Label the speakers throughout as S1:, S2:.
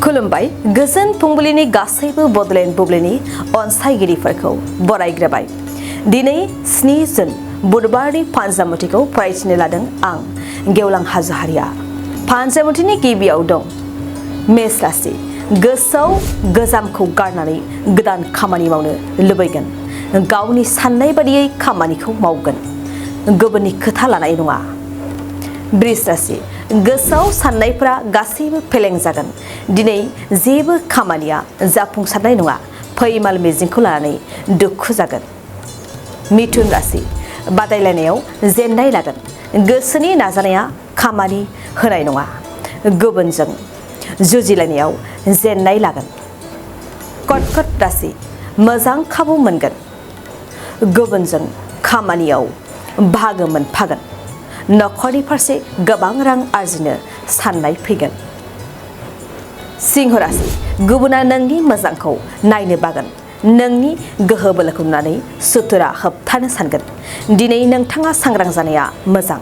S1: खुलुमबाय गोजोन फुंबिलिनि गासैबो बडलेण्ड बुब्लिनि अनसायगिरिफोरखौ बरायग्रोबाय। दिनै 7 जुन बुधबारनि फानजामुथिखौ फरायथिनो लादों आं गेवलां हाजोहारिया। फानजामुथिनि गिबियाव दं मेष राशि। गोसोआव गोजामखौ गारनानै गोदान खामानि मावनो लुबैगोन। गावनि साननाय बादियै खामानिखौ मावगोन। गुबुननि खोथा लानाय नङा। वृष राशि। गोसोआव साननायफोरा गासैबो फेलें जागोन। दिनै जेबो खामानिया जाफुंसारनाय नङा। फैमाल मिजिंखौ लानानै दुखु जागोन। मिथुन राशि। बादायलायनायाव जेननाय लागोन। गोसोनि नाजानाया खामानि होनाय नङा। गुबुनजों जुजिलायनायाव जेननाय लागोन। कर्कट राशि। मोजां खाबु मोनगोन। गुबुनजों खामानियाव बाहागो मोनफागोन। नखरनि फारसे गोबां रां आरजिनो साननाय फैगोन। सिंह राशि। गुबुना नोंनि मोजांखौ नायनो बागोन। नोंनि गोहो बोलोखौ नुनानै सुथुरा होबथानो सानगोन। दिनै नोंथाङा सांग्रां जानाया मोजां।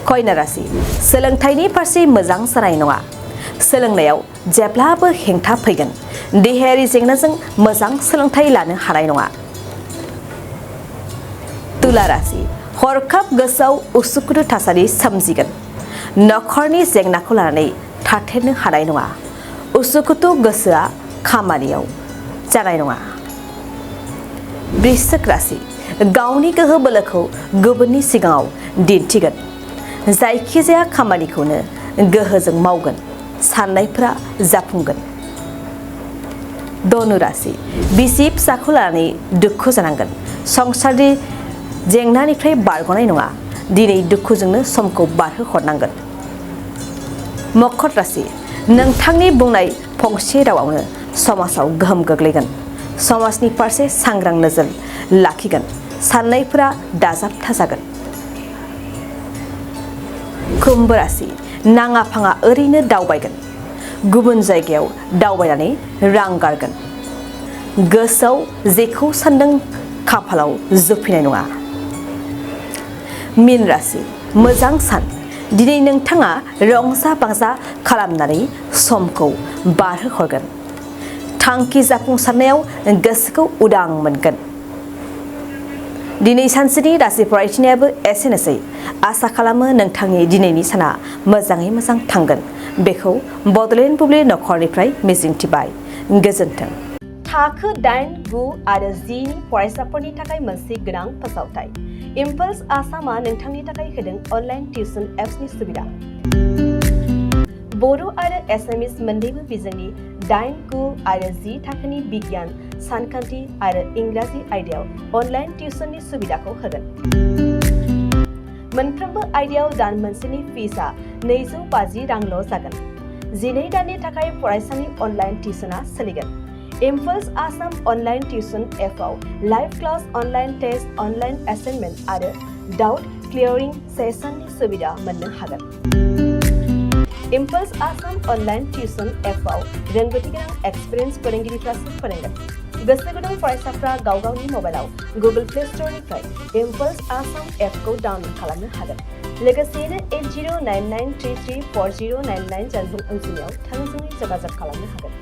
S1: कन्या राशि। सोलोंथाइनि फारसे मोजां जानाय नङा। सोलोंनायाव जेब्लाबो हेंथा फैगोन। देहायारि जेंनाजों मोजां सोलोंथाइ लानो हानाय नङा। तुला राशि। हरखाब गोसोआव उसुखुथु थासारि सोमजिगोन। नखरनि जेंनाखौ लानानै थाथेरनो हानाय नङा। उसुखुथु गोसोआ खामानियाव जानाय नङा। वृश्चिक राशि। गावनि गोहो बोलोखौ गुबुननि सिगाङाव दिन्थिगोन। जायखिजाया खामानिखौनो गोहोजों मावगोन। साननायफोरा जाफुंगोन। धनु राशि। बिसि फिसाखौ लानानै दुखु जानांगोन। संसारनि जेंनानिफ्राय बारग'नाय नङा। दिनै दुखुजोंनो समखौ बारहोहरनांगोन। मकर राशि। नोंथांनि बुंनाय फंसे रावावनो समाजाव गोहोम गोग्लैगोन। समाजनि फारसे सांग्रां नोजोर लाखिगोन। साननायफोरा दाजाबथा जागोन। कुम्भ राशि। नाङा फाङा ओरैनो दावबायगोन। गुबुन जायगायाव दावबायनानै रां गारगोन। गोसोआव जेखौ सान्दों खाफालाव जुफिनाय नङा। मीन राशि। मोजां सान। दिनै नोंथाङा रंजा बाजा खालामनानै समखौ बारहोहरगोन। थांखि जाफुंसारनायाव गोसोखौ उदां मोनगोन। दिनै सानसेनि राशि फरायथिनायाबो एसेनोसै। आसा खालामो नोंथांनि दिनैनि साना मोजाङै मोजां थांगोन। बेखौ बडलेण्ड बुब्लि नखरनिफ्राय मिजिंथिबाय। गोजोन्थों। थाखो 8, 9 आरो 10 नि फरायसाफोरनि थाखाय मोनसे गोनां फोसावथाय। इम्पल्स आसामआ नोंथांनि थाखाय होदों अनलाइन टिउसन एप्सनि सुबिदा। बर' आरो एसामिस मोन्नैबो बिजोंनि 8, 9 आरो 10 थाखोनि बिगियान, सानखान्थि आरो इंराजि आयदायाव अनलाइन टिउसननि सुबिदाखौ होगोन। मोनफ्रोमबो आयदायाव दान मोनसेनि फिसआ 250 रांल' जागोन। 12 दाननि थाखाय फरायसानि अनलाइन टिउसनआ सोलिगोन। इम्पल्स आसाम अनलाइन टिउसन एपआव live class, online test, online assignment आरो डाउट क्लियारिं सेसननि सुबिदा मोननो हागोन। इम्पल्स आसाम अनलाइन टिउसन एपआव रोंगौथि गोनां एक्सपिरियेन्स फोरोंगिरिफ्रासो फोरोंगोन। गोसो गुदुं फरायसाफ्रा गाव गावनि मबाइलाव गुगल प्ले स्ट'रनिफ्राय इम्पल्स आसाम एपखौ डाउनल'ड खालामनो हागोन। लोगोसेयैनो 8099334099 जानबुं अनजिमायाव थोंजोङै जगाजग खालामनो हागोन।